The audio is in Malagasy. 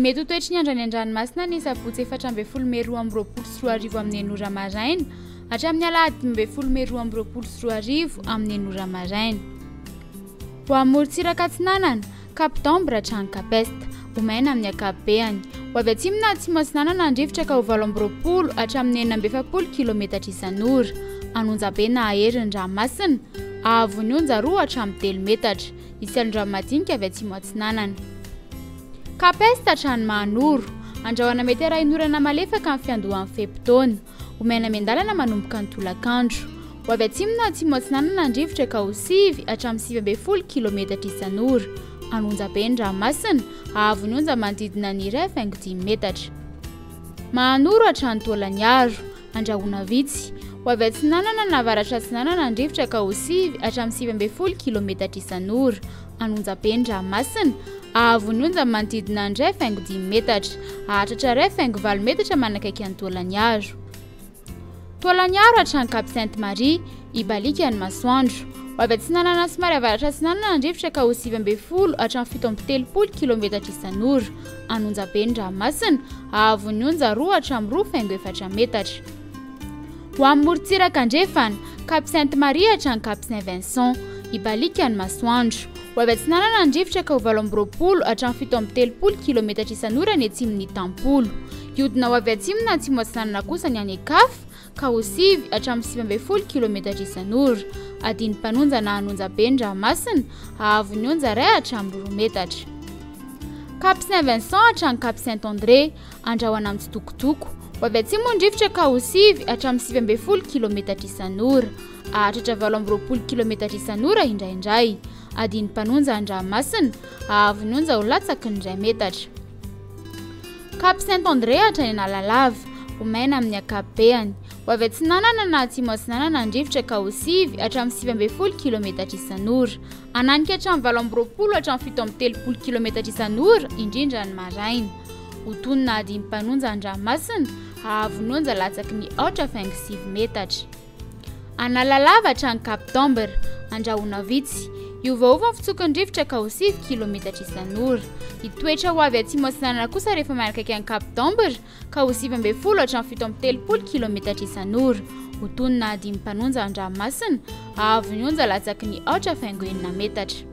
Mety ho toetry ny andro any an-dranomasina ny sabotsy 14 mey 2022 amin'ny 6 ora maraina hatramin'ny alahady 15 mey 2022 amin'ny 6 ora maraina. Ho amin'ny morontsiraka atsinanana, Cap d'Ambre hatrany Cap Est. Ho maina amin'ny ankapobeany. Ho avy atsimo na atsimo atsinanana ny rivotra ka ho 28 hatramin'ny 46 kilometatra isan'ora. An'onjabe na hahery ny ranomasina. Haavon'ny onja 2 hatramin'ny 3 metatra. Hisy alon-drano madinika avy atsimo atsinanana. Cap Est hatrany Mahanoro. Andrahona mety arahin'orana malefaka amin'ny fiandohan'ny fe-potoana. Ho maina miandalana manomboka ny tolakandro. Ho avy atsimo na atsimo atsinanana ny rivotra ka ho 9 hatramin'ny 19 kilometatra isan'ora. An'onjabe ny ranomasina, haavon'ny onja manodidina ny 1,5 metatra. Mahanoro hatrany Taolagnaro. Andrahona vitsy. Ho avy atsinanana na avaratra atsinanana ny rivotra ka ho 9 hatramin'ny 19 kilometatra isan'ora. An'onjabe ny ranomasina, haavon'ny onja manodidina ny 1,5 metatra. Hahatratra 1,8 metatra manakaiky an'i Taolagnaro. Taolagnaro hatrany Cap Sainte Marie, hibaliaka ny masoandro. Ho avy atsinanana somary avaratra atsinanana ny rivotra ka ho 19 hatramin'ny 37 kilometatra isan'ora. An'onjabe ny ranomasina, haavon'ny onja 2 hatramin'ny 2,4 metatra. Ho amin'ny morontsiraka andrefana, Cap Sainte Marie hatrany Cap Saint Vincent, hibaliaka ny masoandro. Ho avy atsinanana ny rivotra ka ho 28 hatramin'ny 37 kilometatra isan'ora ny atsimon'ny Tampolo. Hiodina ho avy atsimo na atsimo atsinanana kosa ny any Ekafa ka ho 9 hatramin'ny 19 kilometatra isan'ora. Adin'ny mpanonja na an'onja be ny ranomasina, haavon'ny onja 1 hatramin'ny 2 metatra. Cap Saint Vincent hatrany Cap Saint André, andrahona mitsitokotoko. Ho avy atsimo ny rivotra ka ho 9 hatramin'ny 19 kilometatra isan'ora. Hahatratra 28 kilometatra isan'ora indraindray. Adin'ny mpanonja an-dranomasina, haavon'ny onja ho latsaky ny 1 metatra. Cap Saint André hatrany Analalava, ho maina amin'ny ankapobeany. Ho avy atsinanana na atsimo atsinanana ny rivotra ka ho 9 hatramin'ny 19 kilometatra isan'ora. Hananika hatramin'ny 28 hatramin'ny 37 kilometatra isan'ora, indrindra ny maraina. Ho tonona adin'ny mpanonja an-dranomasina, haavon'ny onja latsaky ny 4,9 metatra. Analalava hatrany Cap d'Ambre, andrahona vitsy. Hiovaova ny fitsoky ny rivotra ka ho 9 kilometatra isan'ora. Hitoetra ho avy atsimo atsinanana kosa rehefa manakaiky an'i Cap d'Ambre ka ho 19 hatramin'ny 37 kilometatra isan'ora. Ho tonona adin'ny mpanonja an-dranomasina, haavon'ny onja latsaky ny 4,6 metatra.